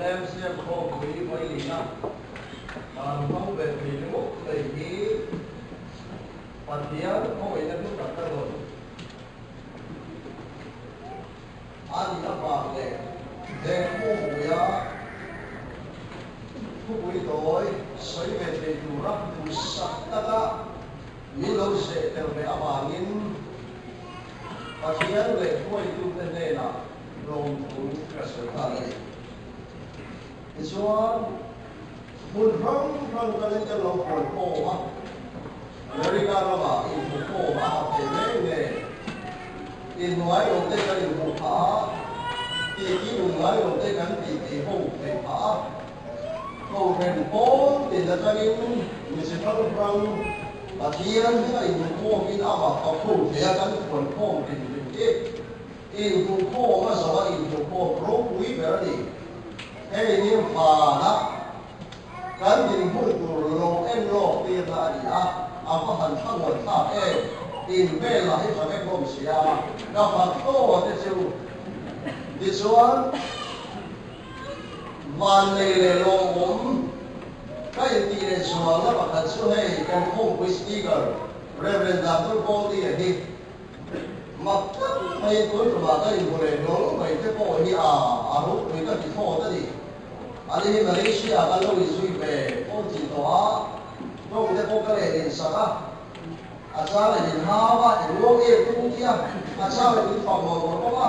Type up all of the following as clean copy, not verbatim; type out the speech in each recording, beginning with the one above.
LMCM khawpui Vailina kan hmang ve thei ringawt mai hi Pathian khawngaihna hlu tak ka rawn a nih avang leh he khawpuia thupui tawi sawi ve thei tura duhsak taka min lo zeh tel ve avangin Pathian leh hruaitute hnenah lawmthu ka sawi nghal a ni. Tichuan, hmun hrang hrang kalin kan lo huan khawm a, America ramah inhmukhawm a ha thei reng nen, inhnuai lo te kan inhmuh phah a, titi nun ngai lo te kan titi ho thei phah a, kohhran pawn tin atangin mi chi hrang hrang Pathian hming a inhmukhawmin amah fak ho thei a kan huan khawm hrim hrim hi inhmukhawm a zo a inhmukhawm ropui ber a ni. Hei hi vana kan dinhmun tur lo en lawk tirna a ni a, a va han tha ngawi thlak em? In vel lah hi tha vek hlawm sia, ka fak tawh te chu. Tichuan, vannei leh lawmawm ka intih leh zualna pakhat chu hei kan khawmpui Speaker Rev. Doctor Goldie-a hi Mak tak mai tun tumah ka inhmu leh hlawl mai te pawh hi a a ropui ka ti thlawt a ni. Ani hi Malaysia ah kan lo inzui ve pawh chi tawh a, tawng te pawh ka leh insak a, a chang in inhau a, engruang em tum tia a chang in min fak mawlh mawlh bawk a,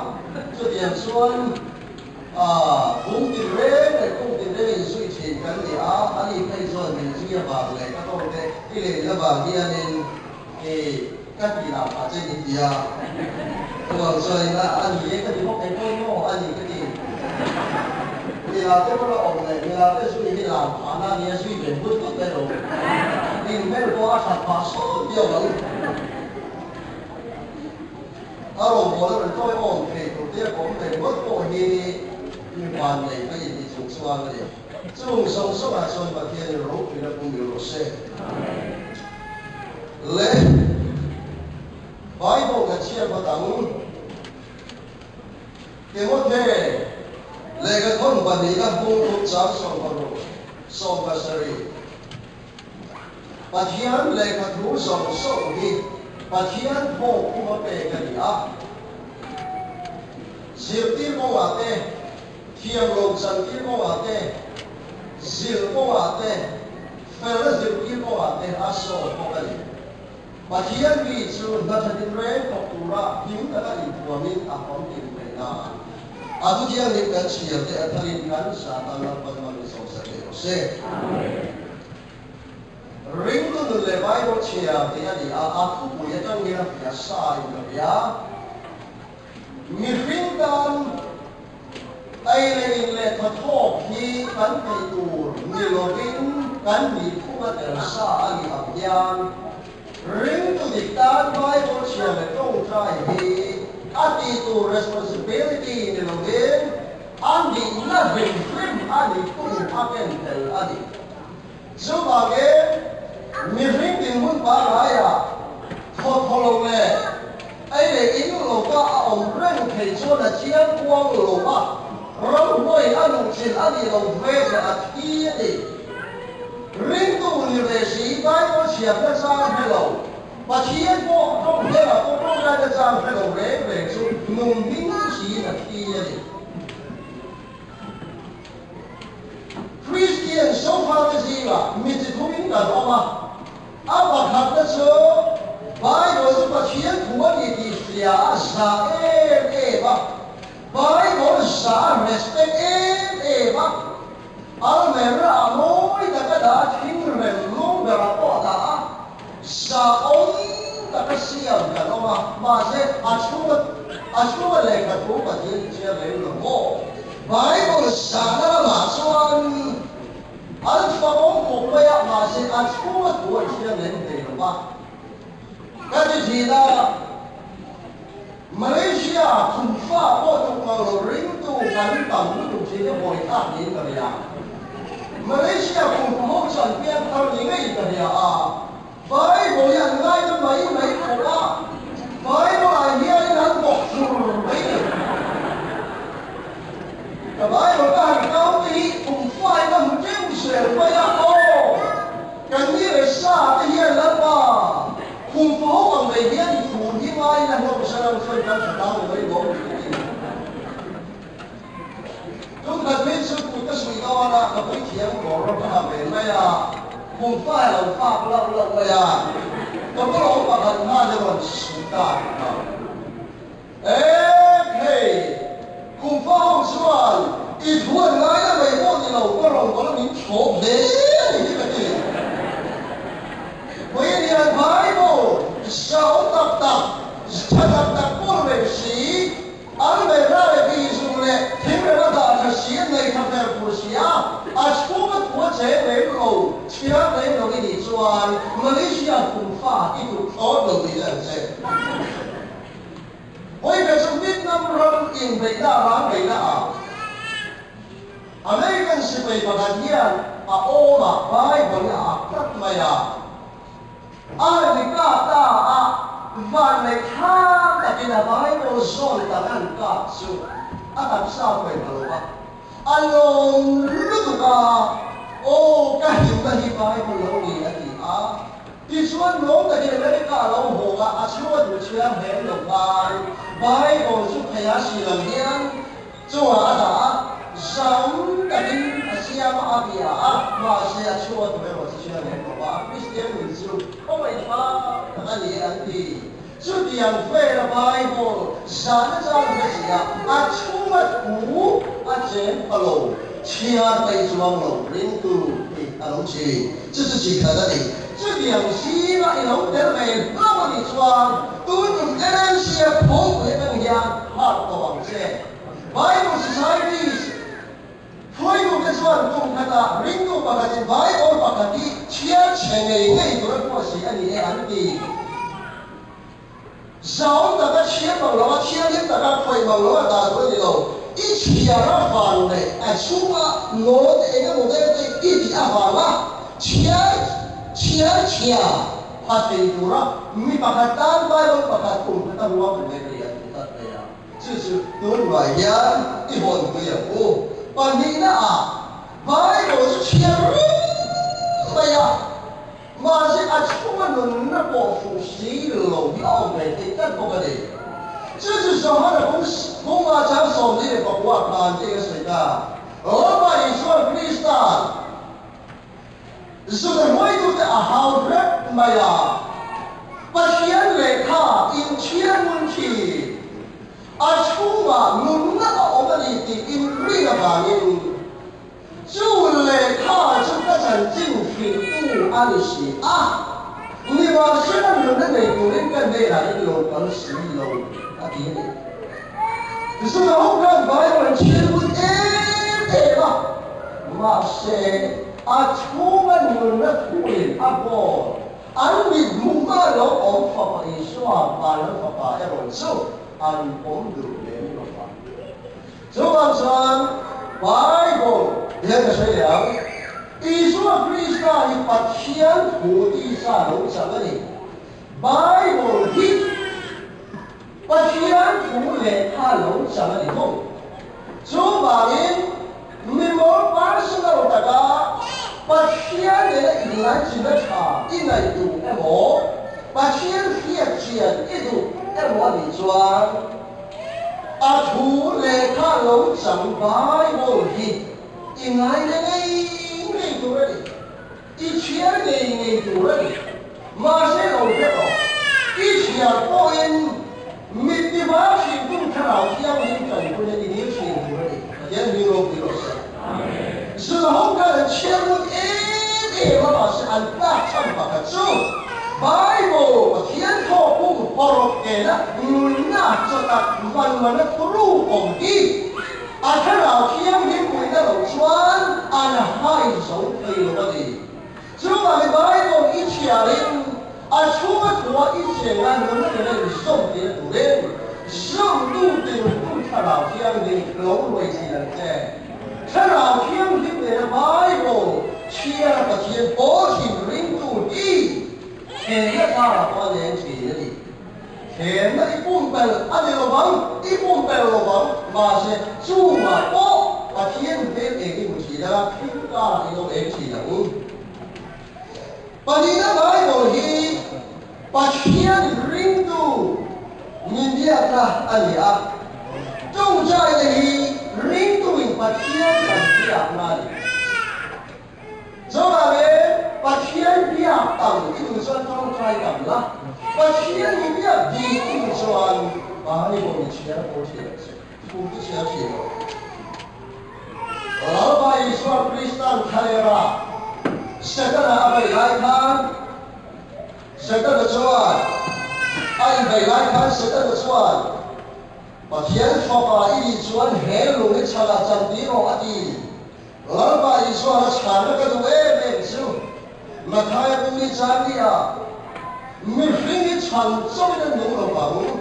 chutiang chuan a bung tin reng leh kung tin reng inzui thin kan ni a, ani phei chuan min zui avang leh ka tawng te i leh avang hianin E, ka ti lah pah che min ti a, chuvang chuan a a ni e ka ti bawk thei pawh maw a ni ka ti. Mila te pawh la awm leh mila te zui hi lam phah na nia zui ve but but mai lo. In hmel pawh a that phah sawt viau ang. A rawngbâwl a rawn tawi awm thei tur te a kawm ve ngawt pawh hi mi vannei ka inti chung chuan a ni. Chung zawng zawngah chuan Pathianin ropuina pum il rawh se. Le Bible ka chhiat phawt ang. Timothy lehkhathawn pahnihna hmung thum chang 16, 17. Pathian lehkhathu zawng zawng hi Pathian thawk khuma pek a ni a. Zirtir kawngah te, thiamlo chantir kawngah te, zilh kawngah te, Felna zirtir kawngah te a sawt bawk a ni. Pathian mi chu hna tha tinreng thawk tura hlim taka inthuamin a famkim theih nan a thuthianghlim kan chhiar te a tharin kan Satan Lalpan hmang i sawisa thei rawh se. Ringtu nun leh Bible chhiar tih a ni a, a thupui atangin a fiah sa in ka hria. Mihring tan ei leh in leh thawthawk hi kan theih tur ni lovin kan nihphung a tel sa a nih ang hian ringtu dik tan Bible chhiar leh tawngtai hi a tih tur responsibility ni lovin a nihna hrim hrim a nihphung a ken tel a ni. Chuvangin, mihring dinhmun pangaiah thawthaw lo leh ei leh in lova a awm reng thei chuan a chiang kuang lo a, ramhnuaiin a luhchilh a nih loh ve leh a thi a ni. Ringtu ni ve si Bible chhiarna chang hre lo, Pathian pawh tawng hnenah pawh tawngtaina chang hre lo reng reng chu nung hming siin a thi a ni. Kristian sofate zingah mi chi thumin kan awm a, a pakhatna chu Bible chu Pathian thu a ni tih hria a za em em a, Bible za a respect em em a, almera ah mawi taka dah a thing rem lung berah pawh a dah a, za awm taka siam kan awm a, mahse a chhunga a chhunga lehkha thu Pathian chhiar lem lo maw? Bible zahna lamah chuan an fakawm khawp mai a, mahse a chhunga thu an hria lem thei lo va. Ka ti thin a, Malaysia khumfa pawh tuk mang lo ringtu kan tam lutuk thin hi hawi thlak niin ka hria. Malaysia khumfa ho chu an piang thar ni ngei ka hria a, Bible hi an ngaina mai mai khawp a, Bible ah hianin an bawk hlur mai ni. Ka Bible ka han kau te te hi kum fai ka hmu teuh zel mai a, aw kan ni leh sa te hian Lalpa khum fo ang mai hian i thu hi ngaina hlawm salang chuan kan tha tang mai lawm ni ka ti. Tumkhat min chu kut ka suih dawn a, ka puithiam kawr ka ha ve mai a, khum fai a lo fak lauh lauh mai a, ka bawlhawm pakhat hman a rawn suh ta tih kha. Ek hei, kum fa ho chuan i thu an ngai na mai pawh ni lo, ka rawn bawlh min thlawp hle a ni hi ka ti. Vawiin Bible zau tak tak, tha tak tak pawh reng si, An beihna leh tihzum leh thingrem a dah tha si a nei tha hmel fur si a, a chhunga thu a cheng lem lo, chhiar lem lo i nih chuan Malaysia kum fa i tuk thlawt lo tih te an che. Vawiin chu Vietnam ram inbeihna ram beihna ah American sipai pakhat hian a awmah Bible a ak tlat mai a. A ni kap ta a, van leh thlang takin a Bible zawn tak an kap chu a taksa pawhin a lo va, a lawm lutuk a, Aw ka hlimna hi Bible lo ni a ti a. Tichuan lawm takin America a lo hawng a, a chhunga duh chhiar hem lo khan Bible chu phei a si lo hian Chungah a dah a, zam takin a siam a, a bia a, mahse a chhunga tur erawh chu chhiar lem lo va, Kristian nun chu khawngaih tha tak a ni an ti. Chutiang vela Bible zahna chang hre si a, a chhunga thu a cheng pha lo, chhiar peih chuang lo ringtu hi a lo chi. Chu chu chi khat a ni. Chutiang zinga i lo tel ve hlauh a nih chuan tun tum NMC-a phawngpui atang hian harh tawh ang che. Bible Societies hruaitute chuan kum khatah ringtu pakhatin Bible pakhat hi chhiar chhe ngei ngei tur a hmuah si a ni e an ti. Zau taka chhiar mang lo a, thianghlim taka khawih mang lo a dah tur a ni lo. I chhiar avang leh a chhunga naw te eng emaw vel te i tih avanga chhiar chhiar chhia pha thei tura mi pakhat tan Bible pakhat kum khat a ruang kan nei rih a ti tlat mai a. Chu chu tunhnuai hian i hawnpui ang u. Pahnihna ah Bible chu chhiar reng mai a. Mahse, a chhunga nunna pawh fuh si lo hi a awm ve thei tlat bawk a ni. Chu chu Johana phunga chang 49 khan tih a sawi ta. Roma Isua Krista'n Juda hruaitute a hau hrep mai a, Pathian lehkha inchhiar ngun thin, a chhungah nunna a awm a ni tih inrin avangin, Chu lehkha chu ka chanchin hrilhtu a ni si a, nimahsela nunna nei turin ka hnenah in lo kal si lo, a ti a ni. Zuna ho khan Bible an chhiar but em em a, mahse a chhunga nunna thuin a hawn an mit hmuh a lo awm Fapa Isua, Vanram Fapa erawh chu an awm duh lem lo va. Chuvang chuan Bible hian ka sawi leh ang, Isua Krista hi Pathian thu tisa lo chang a ni. Bible hi Pathian thu lehkha lo chang a ni thung. Chuvangin mimawl personal taka Pathian nena inlaichinna tha i ngaih duh emaw, Pathian hriat chian i duh emaw a nih chuan, A thu lehkha lo chang Bible hi i ngaina ngei ngei tur a ni, i chhiar ngei ngei tur a ni. Mahse lo hre rawh, i chhiar pawhin mitti var hrintu thlarau thianghlim tanpuina i dil thin tur a ni. Pathian hming ropui rawh se. Zunahawm khan an chhiar ngun em em a, mahse an tlak chhan pakhat chu Bible Pathian thawkpum hawrawp nena nunna chawtak vanmana thuruk awm hi a thlarau thianghlim puihna lo chuan an hai zo thei lo a ni. Chuvangin Bible i chhiarin a chhunga thua i chenga nunna nena inzawm tir turin zawmtu tirtu thlarau thianghlim lo ruai thin ang che. Thlarau thianghlim nena Bible chhiara Pathian pawl thin ringtu hi thenna karah pawh a leng thin a ni. Thenna i pumpelh a ni lovang, i pumpelh lovang, mahse chungah pawh Pathian hmel eng i hmu thin. in lo eng thin ang. Pahnihna Bible hi Pathian ringtu min biakna a ni a, tawngtaina hi ringtuin Pathian kan biakna a ni. Chuvangin Pathian biak tam i duh chuan tawngtai tam la, Pathian mi biak dik i duh chuan Bible i chhiar pawh thin ang che, thu i chhiar thin lo. Lalpa Isua Kristan thlalera Setana a beih lai khan, Setana chuan a inbeih lai khan Setana chuan, Pathian Fapa i nih chuan he lung i chhanah chantir rawh a ti. Lalpa Isuan a chhanna ka duh em em chu Mathaia Bung i chan ni a, Mihring hi chhan chawin an nung lo vang,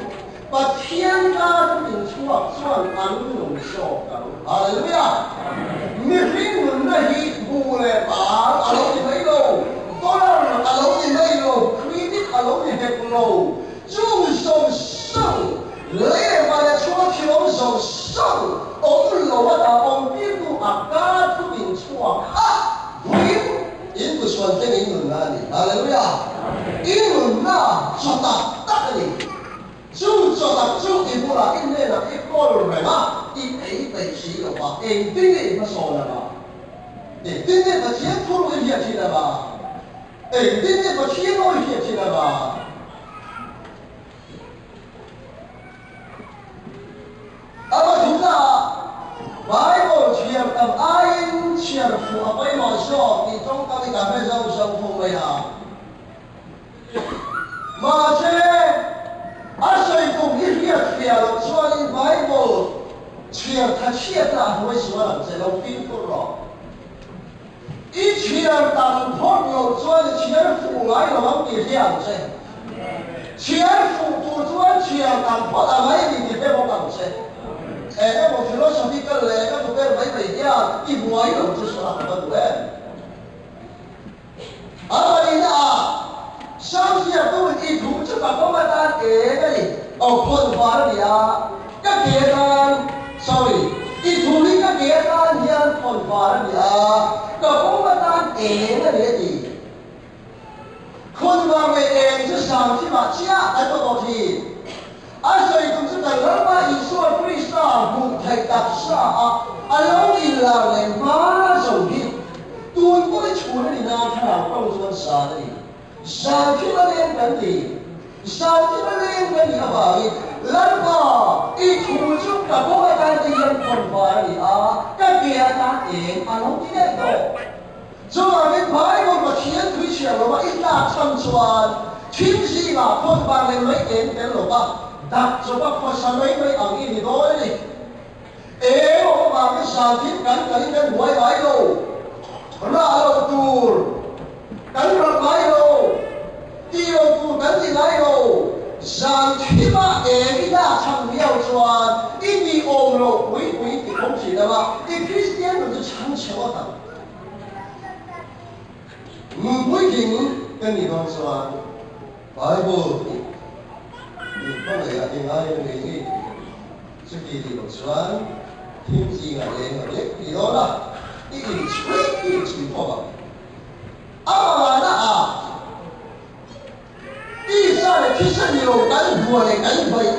Pathian tan in chhuak chuan an nung zawk ang. Hallelujah! Mihring nunna hi buh leh bal a lo ni mai lo, dollar a lo ni mai lo, credit a lo ni hek lo, chung zawng zawng Lei leh van leh chhunga thil awm zawng zawng awm lo a dah awm tirtu a ka thu in chhuak a, vawiin in kuchhuan thleng in nunna a ni. Hallelujah! I nunna chaw tak tak a ni. Chu chaw tak chu i bulah i hnenah i kawl reng a, i ei peih si lo va, engtin nge i hmasawn ang a? Engtin nge Pathian thuruk i hriat thin ang a? Engtin nge Pathian aw i hriat thin ang a? A pathumnaah, Bible chhiar tam aiin chhiar fuh a pawimawh zawk tih tawngkam hi ka hre zo zo fo mai a. Mahse, a sawi kum hi hriat fiah loh chuanin Bible chhiar tha chhiatna a hnuai sual ang che lo fimkhur rawh. I chhiar tam phawt loh chuan i chhiar fuh ngai lo ang tih hria ang che. Chhiar fuh tur chuan chhiar tam phawt a ngai ni tih hre bawk ang che. Eng emaw philosophical leh eng emaw ber mai mai hian i buai lo chu sawn a va duh em? A pahnihna ah Samsiatu in i thu chu ka kawng atan eng a ni? Aw khawn var a ni a, ka ke atan, sorry, i thu hi ka ke atan hian khawn var a ni a, ka kawng atan eng a ni a ti. Khawn var leh eng chu Sangthimah chiah an awm awk thin. A sawi tum chu kan Lalpa Isua Krista hmuh theih taksa a a lo inlar leh hma zo hi tun pawh i chhun a ni nan thlarau tawng chuan zan a ni. Zan thil a leng kan ti. Zan thil a leng kan tih avangin Lalpa i thu chu ka kawng atan te hian khawn var a ni a, ka ke atan eng a lo ti daih tawh. Chuvangin Bible Pathian thui chhiar lova i tlak chhan chuan thim zingah khawn var leh mai eng tel lova dak chawpa khawsa mai mai ang i ni dawn a ni. Eng awm avangin zan thim kan kalin kan buai ngai lo, rah lo tur kan rah ngai lo, ti lo tur kan ti ngai lo. Zan thimah eng i tlak chhan miau chuan i tih awm lo pui pui ti khawm thin ang a, i Kristian nun chu chhang chhe ngawt ang. Nun puitling kan nih dawn chuan Bible hi min hmangaih a engai a ngei ngei tih ka ring. Chuti tih loh chuan thim zingah leng a lek ti dawn a, i inchhui i inchhui khawp ang. A pangana ah tisa leh thisen ni lo kan hmuah leh kan hmaih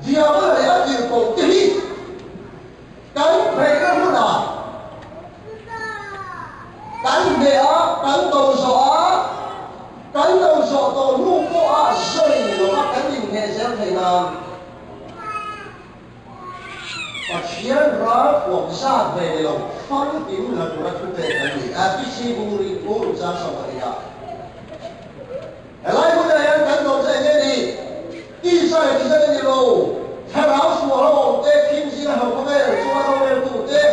diabla leh a tirhkoh te hi Kan theihna hmunah kan hneh a, kan do zawh a, kan do zawh tawh hnu pawha sawi lova kan inhneh zel thei nan Pathian ral huam zat ve ni lo famkim la tura thu pek kan ni. Apc Bungri Bungru chang 12 ah. Helai hmunah hian kan do che enge ni? Tisa leh thisen a ni lo, thlarau sual a awm te, thim zinga hlauh khawvel chunga roreltu te,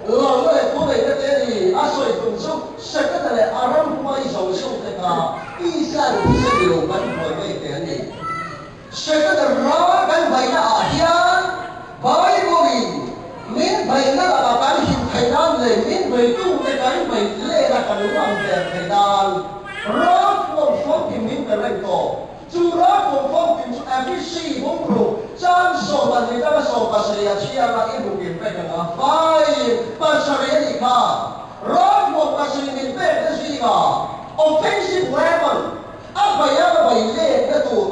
lalna leh thuneihna te a ni. A sawi tum chu Setana leh a ram hmai zo zo te kha tisa leh thisen ni lo kan buai mai te an ni. Setana ral kan hmaihna ah hian Bible-in min hmaihna lakah kan him theih nan leh min hmeitu te kan hmaih let a kan ngam der theih nan ral thuam famkim min pe reng tawh. Chu ral thuam famkim chu Efesi bungruk chang 12 atanga 17 a chhiar a, i hmu kim vek ang a, vai 7 a nih kha. Ral thuam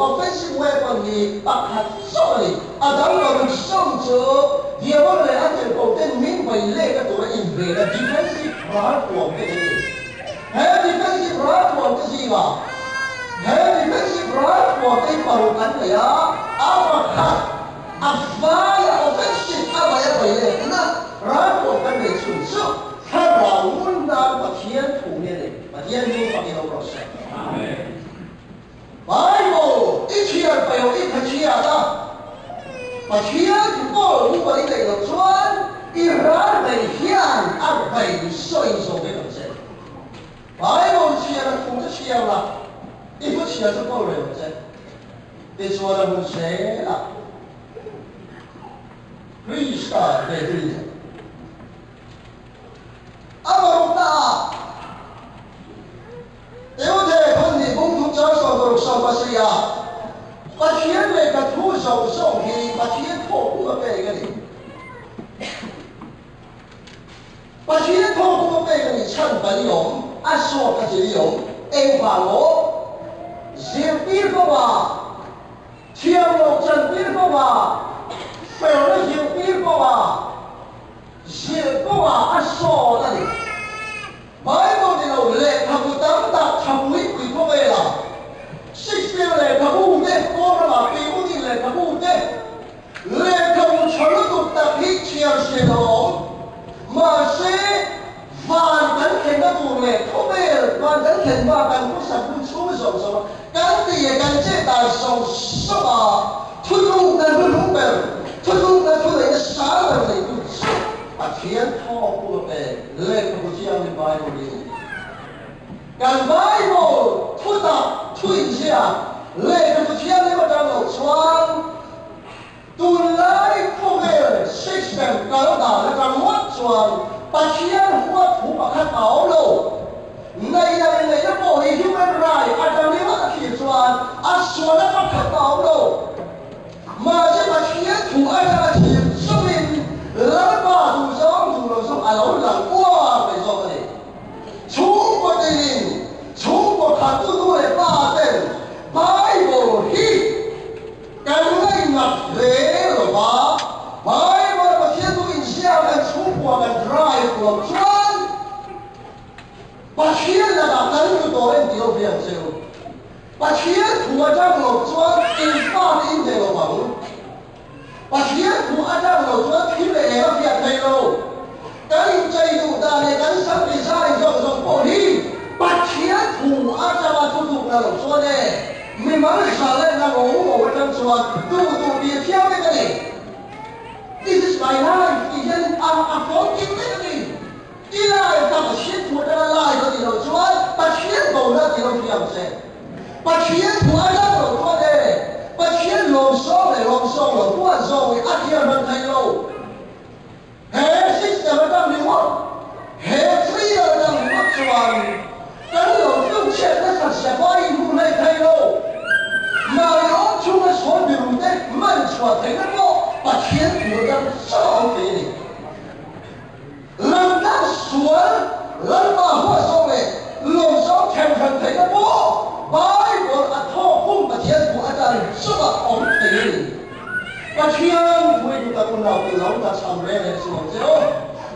Offensive weapon hi pakhat chauh a ni. A dang paruk zawng chu Diabol leh a tirhkohten min bei lehna tura invenna defensive ralthuam te an ni. He defensive ralthuam te zingah he defensive ralthuam te hi paruk an nei a, a pakhat a vaia offensive a bei a bei lehna ralthuam kan nei chhun chu thlarau ngun nan Pathian thu hi a ni. Pathian hming fak in awm rawh se. Bible i chhiar paih i tha chhiat a, Pathian thu pawh mumal i neih loh chuan i ral bei hian a bei sawi zawh vek ang che. Bible chhiar a thu te chhiar la, i thu chhiar chu kawl reng ang che. Tichuan a hun zel a, Krista ve chu i ni. A parukna ah Timothea thawn nih bung thum chang 60 17 ah Pathian lehkha thu zawng zawng hi Pathian thawk hum a pek a ni. Pathian thawk hum a pek a nih chhan kan i awm, a zawt a zir i awm, engvang aw? Zirtir kawngah thiam loh chantir kawngah felna zirtir kawngah Zilh kawngah a sawn a ni. Bible ni lo lehkhabu tam tak tha pui pui khawvela Shakespeare lehkhabu te, Kawlrama Piunin lehkhabu te, lehkhabu tha lutuk tak hi chhiar hriat a awm. Mahse, van kan thlenna tur leh khawvel van kan thlen hma kan khawsak hun chhung zawng zawng a kan ti leh kan chet dan zawng zawng a thuthlung kan hnuhnung ber, thuthlung kan thuneihna sang ber neitu chu Pathian thawk pu a pek lehkhabu chiangin Bible in kan Bible thutak thu inziak lehkhabu thianghlim atang loh chuan Tunlai khawvel system kal dan atang ngawt chuan Pathian huat thu pakhat a awm lo. Ngaihna leh ngaihna pawh hi human right atang ringawt a thlir chuan a sualna pakhat a awm lo. Mahse Pathian thu atang a thlir chungin Lalpa duhzawng duh lo zawng a lo lang uar mai zawk a ni. Chhungkaw tinin chhungkaw khat tu nu leh pa ten Bible hi Kan ngainat hle lo va, Bible Pathian chu inziak kan chhungkua kan drive loh chuan Pathian lakah kan tlu tawh em tih lo hria ang che u. Pathian thu atang loh chuan engpate in ve lo vang. Pathian thu atang loh chuan thil leh eng a fiah thei lo. Kan inchei duh dan leh kan sam design zawng zawng pawh hi Pathian thu atanga thutlukna loh chuan e mimal zalen na ngo ngo atang chuan duh duh tih thiam vek a ni. This is my life tih hian a a fawmkim vek a ni. I life kha Pathian thu atanga life a nih loh chuan Pathian bona tih lo hria ang che. Pathian thu atang loh chuan e Pathian lawmsawng leh lawmsawng lo huan zawng hi a thiam hran thei lo. He system atang ringawt, he freedom atang ringawt chuan kan lo tlukchhiat nasat zia pawh a inhmu hlei thei lo. Mahni awm chhunga sawi biru te man chhuah theihna pawh Pathian thu atang chauh a awm thei a ni. Lamtlang sual, Lalpa huat zawng leh lawm zawng then hran theihna pawh Bible a thawk hum Pathian thu atang chauh a awm thei a ni. Pathian pui duh tak unau te lo ta cham reng reng suh ang che aw.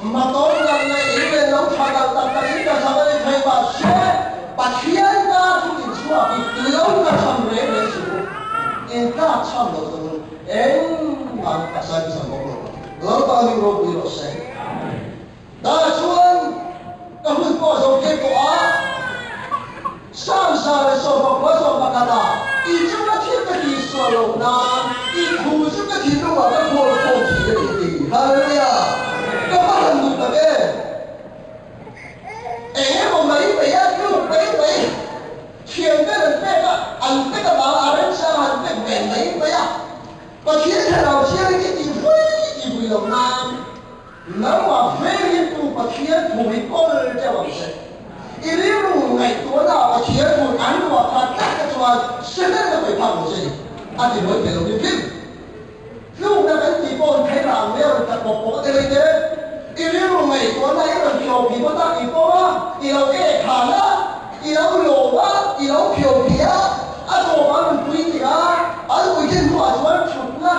Motor nalh leh in leh lo tha nalh tak tak in ta cham a ni thei mahse Pathian ta chu in chhuak hi lo ta cham reng reng suh u. In tlak cham lo chuan engmah a sawi cham bawk lo. Lalpa hming ropui rawh se. Tah chuan ka hun pawh zo tep tawh a, 111 ah i chunga thil ka tih sual loh nan i thu chu ka thinlungah ka khawl khawm thin a ni a ti. Hallelujah! Ka va han duh tak em! Eng emaw mai mai a tluk mai mai, thian ber an pek a, an pek avanga a remchang han pek ve mai mai a, Pathian thlarau thiangin i tih vui tih vui loh nan, Nangmah vengin tu Pathian thu hi kawl teuh ang che. I rilru ngaihtuahna ah Pathian thu an ruah khat tlat te chuan Satan a paih phak lo che ni. A ti buai thei lo hrim hrim. Tlukna kan tih pawh thei rang mai a rawn tla pawp pawp a ti rei te. I rilru ngaihtuahna i rawn phiau phih phawt a, i pawm a, i lo ek han a, i lo lawm a, i lo phiau phih a, a. tawp an rawn pui ni a, an puitlin hnuah chuan thutna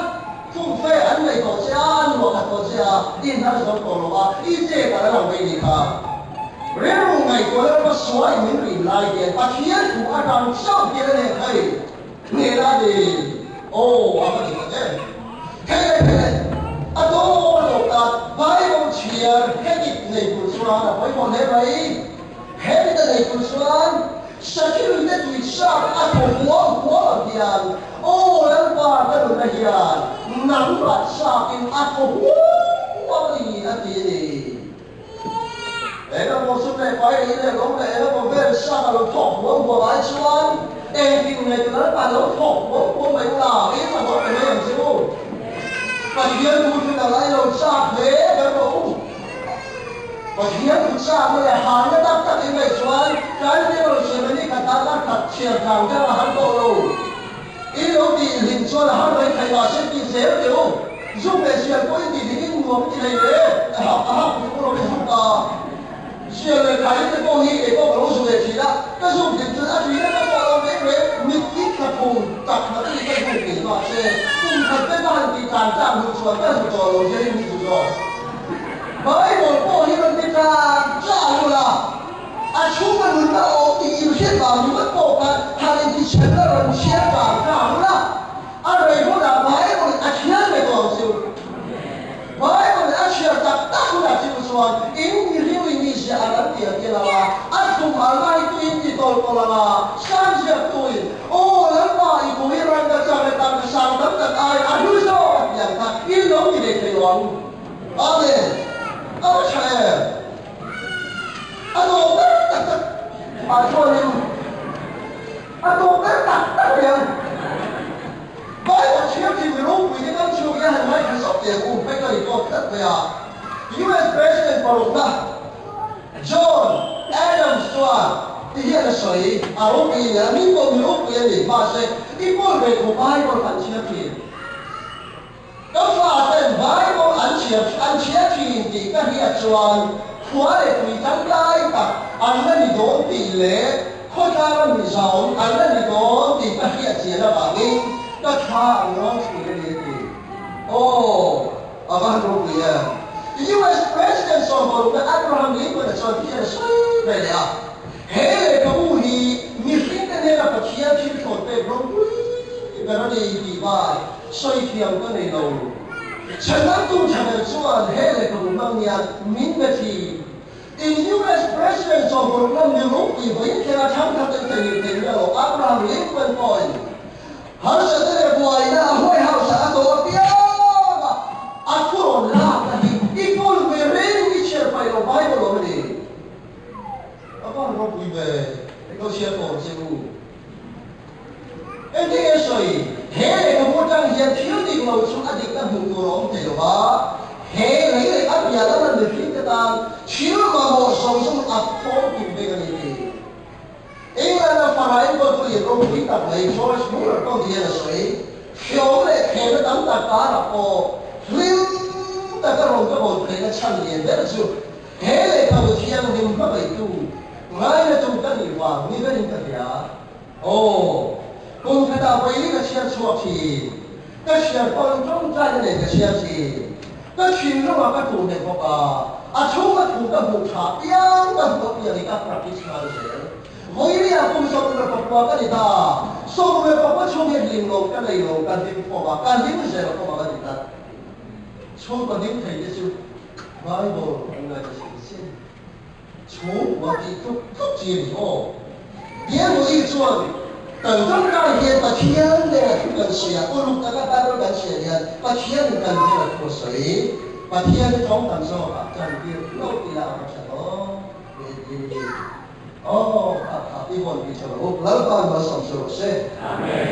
fumfe an nei tawh che a, an luah khat tawh che a, i hnar zo tawh lo a, i chet a la lang mai ni kha. Rilru ngaihtuah leh rama sual in min rin lai hian Pathian thu atang chauh hian a nek thei hnena a ni. Aw, a va dik tak em! Thei leh thei leh, a tawp a tawp tan Bible chhiar hedik nei tur chuan a pawimawh hle mai. Hedik a nei tur chuan Sakhi te tui chak a thaw huam huam ang hian, Aw Lalpa ka nunna hian nangmah chakin a thaw huam huam a ni, a ti a ni. Eng emaw sum leh pai leh in leh lo leh eng emaw vel sak a lo thawk huam huam ai chuan engtin nge tuna Lalpa lo thawk huam huam mai ula in a dawr pe mai ang che u. Pathian thu chu dang ai lo chak hle ber rawh u. Pathian thu chakna leh harna tak tak in ngaih chuan kan Bible siam a ni khat a kar khat chhiar tlang deuh a har tawh lo. In lo tih hlim chuan a har mai thei mahse tih zel teh u. Zuk leh sial pawh in tih hlim in nuam ti hlei le. A hak a hak duh pawh lo in zuk a. Sial leh khai te pawh hi kei pawh ka lo zu leh thin a, ka zuk hlim chuan a tui nasa pawh a lo reng reng. Mit i tla phung tak khat a ni ka zuk tih mahse kum khat te ka han tih tlan tlang hnu chuan ka zu tawh lo hian in mi zu zawk. Bible pawh hi rawn ti tlang tlang ula. A chhunga nunna awm tih in hriat vang ringawt pawh khan han intichhelna rawn chhiar vang vang ula, a rei hunah Bible a chhiar ve tawh ang chu. Bible a chhiar tak tak hunah chu chuan in mihring in mi ziah an an ti a ti lo a, a thlum al lai tu in ti tawl tawl ang a, sang ziak tu in, Aw Lalpa i kum hi rang ka chak leh tam ka sang tam tak ai a hlu zawk a ti ang kha in lo ti ve thei lo ang. Amen. A va tha em? A tawp ber tak tak ah chuanin a tawp ber tak tak hian Bible chhiar thin mi ropui te kan chhung hian han ngaithla zawk teh ang u hei ka record tlat mai a. US President parukna John Adams chuan ti hian a sawi, a ropui a ni a, ni pawh mi ropui a ni, mahse i pawl ve thu Bible kan chhiar thin. Ka faten Bible an chhiar an chhiar thin tih ka hriat chuan khua leh tui tangkai tak an la ni dawn tih leh khawtlanga mizawn an la ni dawn tih ka hriat chian avangin ka thla an rawn thin a ni a ti. Aw, a va han ropui em! US President sawmparukna Abraham Lincoln-a chuan thil a sawi ve leh a. He lehkhabu hi mihringte hnena Pathian thil thlawt pek ropui ber a ni tih bai sawi thiam ka nei lo. Chhanantu tha ber chuan he lehkhabu hmang hian min be thin. In US President sawmparuk lam mi ropui vawiin thlenga thangthar ten theihnghilh thei miah lo Abraham Lincoln pawhin harsatna leh buaina a White House-ah a tawh apiang a, a thu rawn lakna hi i pulpui ring i chhiar paih lo Bible awm a ni. A van ropui ve, lo chhiar tawh che u. Engtin nge sawi? He lehkhabu atang hian thil dik lo chu a dikna hmuh tur a awm thei lo va, he lei leh a piah lama mihringte tan thil mamawh zawng zawng a fawmkim vek a ni tih. England-a fara enkawltu lian ropui tak mai George Muller pawh ti hian a sawi. Hreawm leh thlemna tam tak karah pawh hlim taka rawn ka bawl theihna chhan lian ber chu He lehkhabu thianghlim hmangaihtu ngainatu ka nih vang ni berin ka hria. Aw, kum khatah vawi ka chhiar chhuak thin. Ka chhiar pawn tawngtaina nen ka chhiar thin. Ka thinlungah ka tuh hneh bawk a, a chhunga thu ka hmuh tha piang ka hmuh apiang hi ka practice nghal zel. Vawiria kum 14 ka ni ta. 16 chhung hian hlim lo ka nei lo, ka hlim fawm a, ka hlim zel fawm a ka ti tlat. Chhungkaw hlim thei te chu Bible an ngaihna sin sin chhungkua tih tluk tluk chi a ni aw. Bible chuan kan tawngtai hian Pathian nena thu kan sawi a, uluk taka Bible kan chhiar hian Pathianin kan hnena thu a sawi. Pathian hi tawng tam zawkah chantir lo ila a va tha dawn ve ti. Aw, kha kha i vawn pi tha rawh u. Lalpa malsawm chu rawh se. Amen.